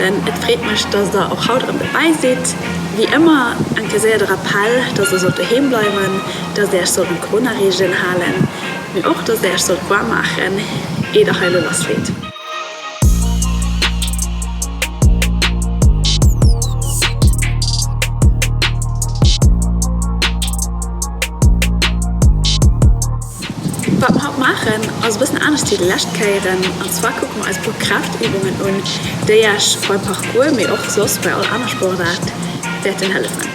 dobaussen. Et freet mech, dass der och haut erëm dobäi sidd. Wéi ëmmer eng Kéier séier de Rappell, dass der sollt doheem bleiwen, dass der iech sollt un d'Corona-Reegelen halen, mee och, dass der iech sollt waarm maachen, ier der hei elo lassleet. Wat mer haut maachen ass e bëssen anescht wéi déi lescht Kéieren. An zwar kucke mer eis e puer Kraaftübungen un, déi Iech beim Parcours, mee och soss bei all aner Sportaart wäerten hëllefen.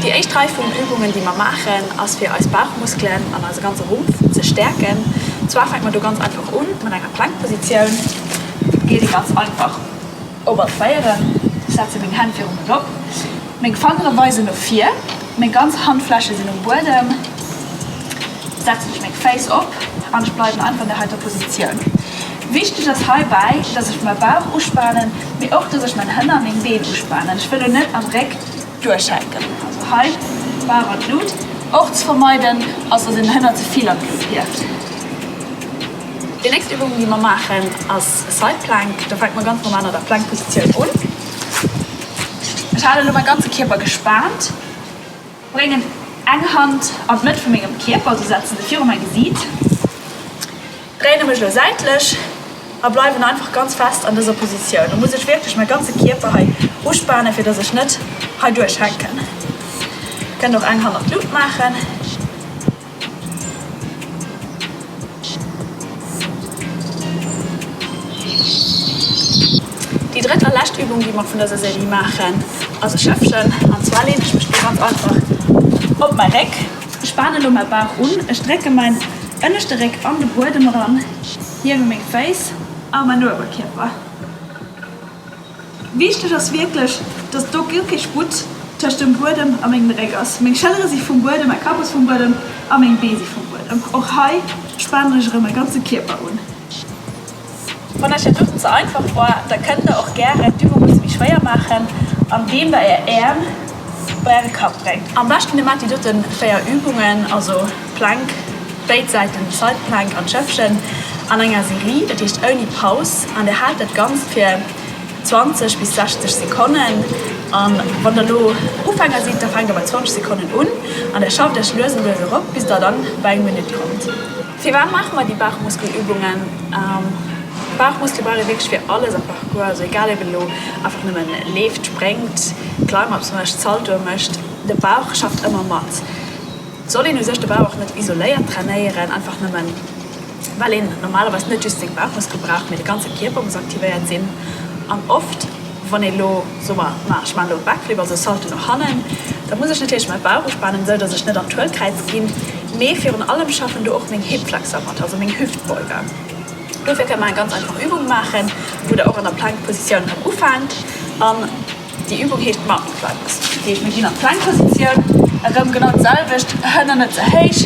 Déi éischt Rei vun Übungen, déi mer maachen, ass fir eis Bauchmuskelen an eise ganze Rumpf ze stäerken. Zwar fänke mer do ganz einfach un mat enger Plankpositioun. Geet ee ganz einfach op all Véieren. Ech setze meng Hänn viru mech op, meng Fangere weisen no vir, meng ganz Handfläche sinn um Buedem. Setzen ech meng Féiss op an ech bleiwen einfach an der heiter Positioun. Wichteg ass heibäi, dass ech mäi Bauch uspanen, mee och dass ech mäin Hënner, meng Been uspanen. Ech wëll lo net am Réck duerchhänken. Also hei Bauch an d'Lut. Och ze vermeiden ass, dass een den Hënner ze vill an d'Lut hieft. Déi nächst Übung déi mer maachen ass Side Plank. Do fänke mer ganz normal an der Plank-Positioun un. Ech halen elo mäi ganze Kierper gespaant. Bréngen eng Hand an d'Mëtt vu mengem Kierper, also setzen se viru mäi Gesiit, dréine mech elo säitlech a bleiwen einfach ganz fest an dëser Positioun. Do muss ech wierklech mäi ganze Kierper hei uspanen, fir dass ech net hei duerchhänken. Kënnt och eng Hand an d'Luucht maachen. Déi drëtt a lescht Übung, déi mer vun dëser Serie maachen, ass e Schëffchen. An zwar leen ech mech do ganz einfach op mäi Réck. Ech spanen elo mäi Bauch un, ech drécke mäin ënneschte Réck an de Buedem eran, hiewe meng Féiss a mäin Uewerkierper. Wichteg ass wierklech, dass do guer kee Sputt tëscht dem Buedem a mengem Réck ass. Meng Schëllere si vum Buedem, mäi Kapp ass vum Buedem a meng Bee si vum Buedem. Och hei spanen ech erëm mäi ganze Kierper un. Wann iech dat doten ze einfach war, da kënnt der och gären d'Übung e bësse méi schwéier maachen, andeem der är Äerm bei äre Kapp bréngt. Am beschten dir maacht déi doten 4 Übungen, also Plank, béid Säiten, Side Plank an d'Schëffchen, an enger Serie, dat heescht ouni Paus, an dir haalt dat Ganzt fir 20 bis 60 Sekonnen. An wann der elo Ufänger sidd, da fänkt der bei 20 Sekonnen un an der schafft iech lues a lues erop, bis der dann bei eng Minutt kommt. Firwat maache mer déi Bauchmuskelübungen? Bauchmuskele brauch ee wierklech fir alles am Parcours, also egal ob een elo einfach nëmmen leeft, spréngt, Climb-ups mécht, Saltoe mécht, de Bauch schafft ëmmer mat. Et soll een u sech de Bauch och net isoléiert trainéieren, einfach nëmmen well een normalerweis net just seng Bauchmuskele brauch, mee de ganze Kierper muss aktivéiert sinn. An oft wann ee lo, soe mer, ma ech maachen elo e Backflip, also e Salto no hannen, da muss ech natierlech mäi Bauch uspanen, esou datt ech net an d'Huelkräiz ginn, mee virun allem schaffen do och meng Hip-Flexor mat, also meng Hüftbeuger. Dofir kënne mer eng ganz einfach Übung maachen, wou der och an der Plank-Positioun erëm ufaangt an. Déi Übung heescht Mountain Climbers. Dat heescht, mir ginn an d'Plank-Positioun, erëm genau d'selwecht, Hënner net ze héich,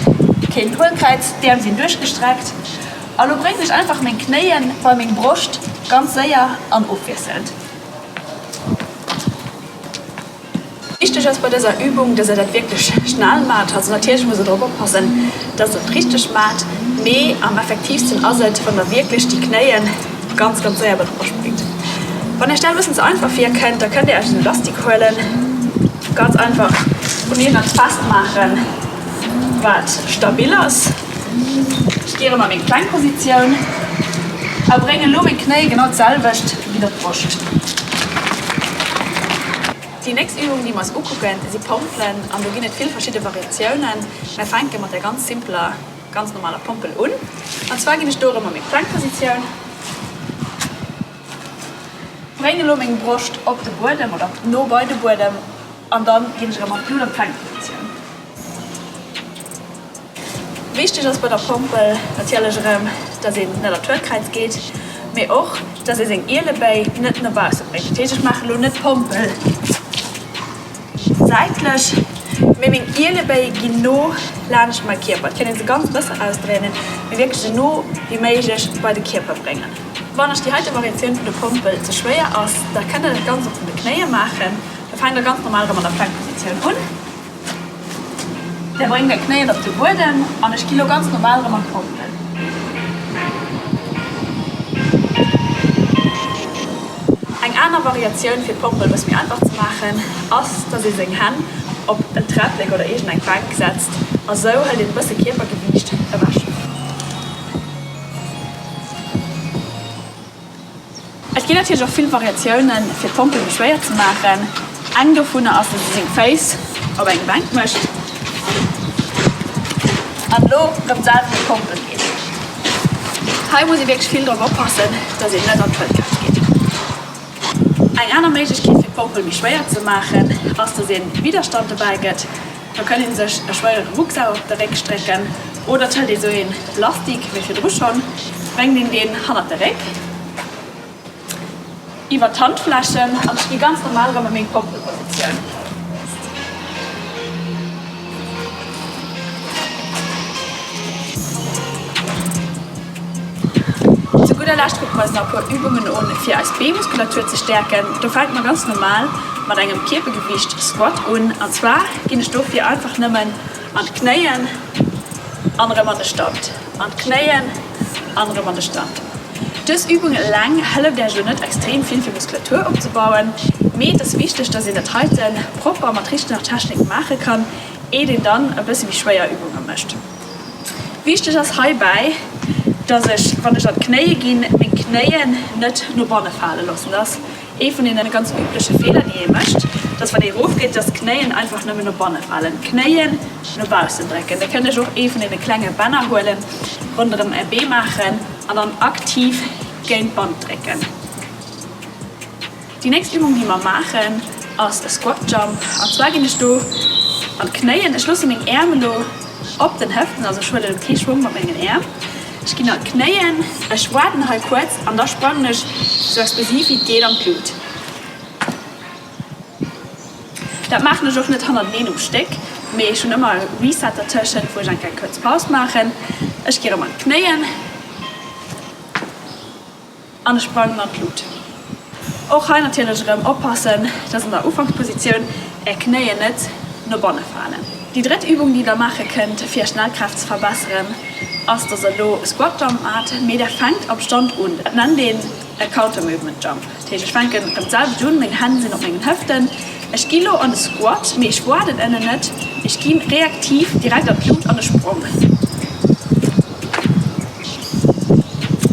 keen Huelkräiz, d'Äerm sinn duerchgestreckt. A lo bréngen ech einfach meng Knéien bei meng Broscht, ganz séier an ofwiesselnd. Wichteg ass bei dëser Übung, dass der dat wierklech schnell maacht. Also natierlech musst der drop oppassen, dass der et richteg maacht, mee am effektiivsten ass et, wann der wierklech déi Knéien ganz ganz séier bei d'Broscht bréngt. Wann iech dat e bëssen ze einfach virkënnt, da kënnt dir iech en Elastik huelen, ganz einfach un iergendwas festmaachen, wat stabil ass. Ech gi erëm a meng Plank-Positioun a bréngen elo meng Knéi genau d'selwecht widder d'Broscht. Déi nächst Übung, déi mer eis ukucken, si Pompelen an do ginn et vill verschidde Variatiounen. Mer fänke mat der ganz simpler, ganz normaler Pompel un. An zwar ginn ech do erëm a meng Plank-Positioun, bréngen elo meng Broscht op de Buedem oder no bei de Buedem an dann ginn ech erëm an d'Lut an d'Plank-Positioun. Wichteg ass bei der Pompel natierlech erëm, dass een net an d'Huelkräiz geet, mee och, dass ee seng Ielebéi net no bausse bréngt. Dat heescht, ech maache lo net d'Pompel säitlech, mee meng Ielebéi ginn no laanscht mäi Kierper. Et kann ee se ganz bësse ausdréinen, mee wierklech esou no wéi méiglech bei de Kierper bréngen. Wann iech déi heite Variatioun vun de Pompel ze schwéier ass, da kënnt der dat Ganzt och vun de Knéie maachen. Da fänkt der ganz normal erëm an der Plank-Positioun un. Der bréngt är Knéien op de Buedem an ech gi lo ganz normal erëm an d'Pompel. Eng aner Variatioun fir d'Pompel e bësse méi einfach ze maachen ass, dass ee seng Hänn op en Träpplek oder iergend eng Bänk setzt a sou hëlt een e bësse Kierpergewiicht ewech. Et ginn natierlech och vill Variatiounen, fir d'Pompel méi schwéier ze maachen. Eng dovunner ass, dass ee seng Féiss op eng Bänk mécht an elo rëm selwer an d'Pompel geet. Hei muss ee wierklech vill drop oppassen, dass een net an d'Hëllkraaft geet. Eng aner Méiglechkeet fir d'Pompel méi schwéier ze maachen, ass, dass een Widderstand dobäi gëtt. Do kënnt een sech e schwéiere Rucksak op de Réck strécken oder et hëlt ee sou een Lastik wéi virdru schonn, bréngt een deen hannert de Réck iwwer d'Handflächen an ech gi ganz normal erëm a meng Pompelpositioun. Zu gudder Lescht kucke mer eis nach e puer Übungen un, fir eis Beemuskulatur ze stäerken. Do fänke mer ganz normal mat engem Kierpergewiicht Squat un. An zwar ginn ech dofir einfach nëmmen an d'Knéien an erëm an de Stand, an d'Knéien an erëm an de Stand. Dës Übung eleng hëlleft Iech elo net extrem vill fir Muskulatur opzebauen, mee et ass wichteg, dass een dat heite propper mat richteger Technik maache kann, eet een dann e bësse méi schwéier Übunge mécht. Wichteg ass heibäi, dass ech, wann ech an d'Knéie ginn, meng Knéien net no banne fale loossen. Dat ass ee vun deene ganz übleche Feeler, déi ee mécht, dass wann ee erofgeet, dass d'Knéien einfach nëmmen no banne falen. D'Knéien no baussen drécken. Da kënnt Iech och ee vun deene klenge Bänner huelen, ronderëm Är Bee maachen an dann aktiv géint d'Band drécken. Déi nächst Übung déi mer maachen ass e Squat Jump an zwar ginn ech do an d'Knéien. Ech loosse meng Äerm elo op den Hëften, also ech huelen kee Schwong mat mengen Äerm. Ech ginn an d'Knéien, ech waarden hei kuerz an da sprangen ech sou explosiv wéi et geet an d'Lut. Dat maachen ech och net hannerteneen um Stéck, mee ech hunn ëmmer e Reset dertëschent wou ech eng kleng kuerz Paus maachen. Ech gi erëm an d'Knéien. An ech sprangen an d'Lut. Och hei natierlech erëm oppassen, dass an der Ufankspositioun är Knéien net no banne falen. Déi drëtt Übung déi der maache kënnt fir är Schnellkraaft ze verbesseren ass, dass der elo e Squat Jump maacht, mee der fänkt am Stand un. Dat nennt een e Counter Movement Jump. Dat heescht ech fänken erëm d'selwecht un, meng Hänn sinn op mengen Hëften, ech gi lo an de Squat, mee ech waarden ënnen net, ech gi reaktiv direkt an d'Lut an de Sprong.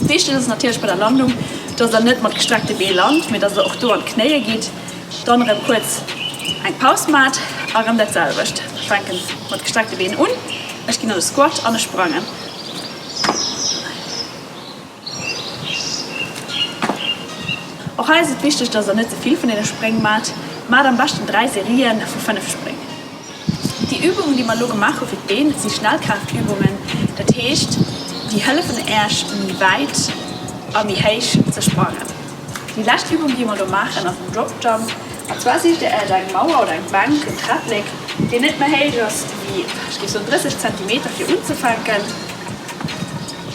Wichteg ass natierlech bei der Landung, dass der net mat gestreckte Bee lant, mee dass der och do an d'Knéie gitt, dann erëm kuerz eng Paus maacht a erëm dat selwecht. Ech fänken mat gestreckte Been un, ech ginn an de Squat an ech sprangen. Och hei ass et wichteg, dass der net ze vill vun deene Spréng maacht. Maacht am beschten 3 Serien vu 5 Spréng. Déi Übungen, déi mer elo gemaach hu fir d'Been, si Schnellkraaftübungen. Dat heescht, déi hëllefen Äech méi wäit a méi héich ze sprangen. Déi lescht Übung, déi mer elo maachen, ass en Drop Jump. An zwar sicht Dir Äech eng Mauer oder eng Bänk, en Träpplek, deen net méi héich ass wéi, ech géif soen, 30 Zentimeter, fir unzefänken.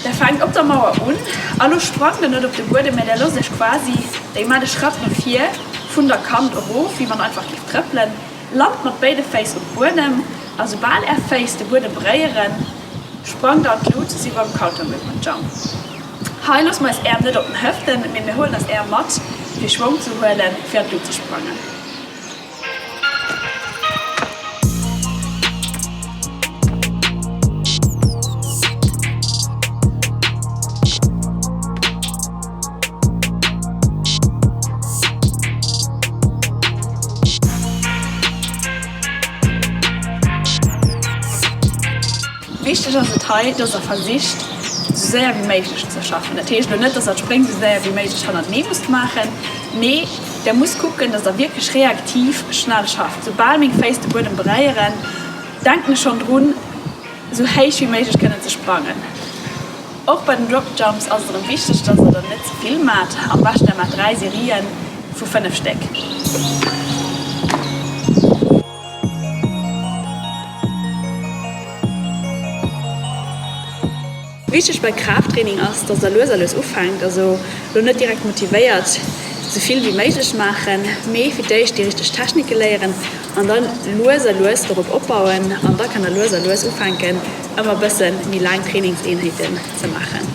Der fänkt op der Mauer un a lo sprangt der net op de Buedem, mä der loosst Iech quasi, der maacht e Schratt no vir vun der Kant erof, wéi wann der einfach géift trëppelen. Lant mat béide Féiss um Buedem a soubal är Féiss de Buedem beréieren, sprangt der an d'Lut, si beim Counter Movement Jump. Hei loosse mer eis Äerm net op den Hëften, mee mir huelen eis Äerm mat fir Schwong ze huelen, fir an d'Lut ze sprangen. Wichteg ass et hei, dass der versicht sou séier wéi méiglech ze schaffen. Dat heescht elo net, dass der d'Spréng sou séier wéi méiglech hannertenee musst maachen, mee der musst kucken, dass der wierklech reaktiv schnell schafft. Soubal meng Féiss de Buedem beréieren, denken ech schonn drun, sou héich wéi méiglech kënnen ze sprangen. Och bei den Drop Jumps ass et erëm wichteg, dass der der net ze vill maacht, am beschten der maacht 3 Serien vu 5 Stéck. Wichteg bei Kraafttraining ass, dass der lues a lues ufänkt, also lo net direkt motivéiert sou vill wéi méiglech maachen, mee fir d'éischt déi richteg Technike léieren an dann lues a lues dorop opbauen an da kann der lues a lues ufänken ëmmer bëssen méi laang Trainingseenheeten ze maachen.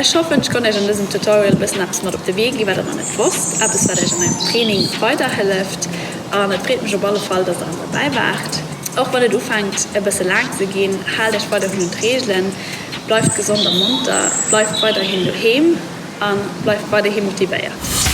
Ech hoffen ech konnt iech an dësem Tutorial e bëssen eppes mat op de Wee ginn wat der nach net wosst, eppes wat iech an ärem Training weiderhëlleft an et freet mech op alle Fall, dass der erëm derbäi waart. Och wann et ufänkt e bësse laang ze ginn, haalt Iech weiderhin un d'Reegelen, bleift gesond a monter, bleift weiderhin doheem a bleift weiderhi motivéiert.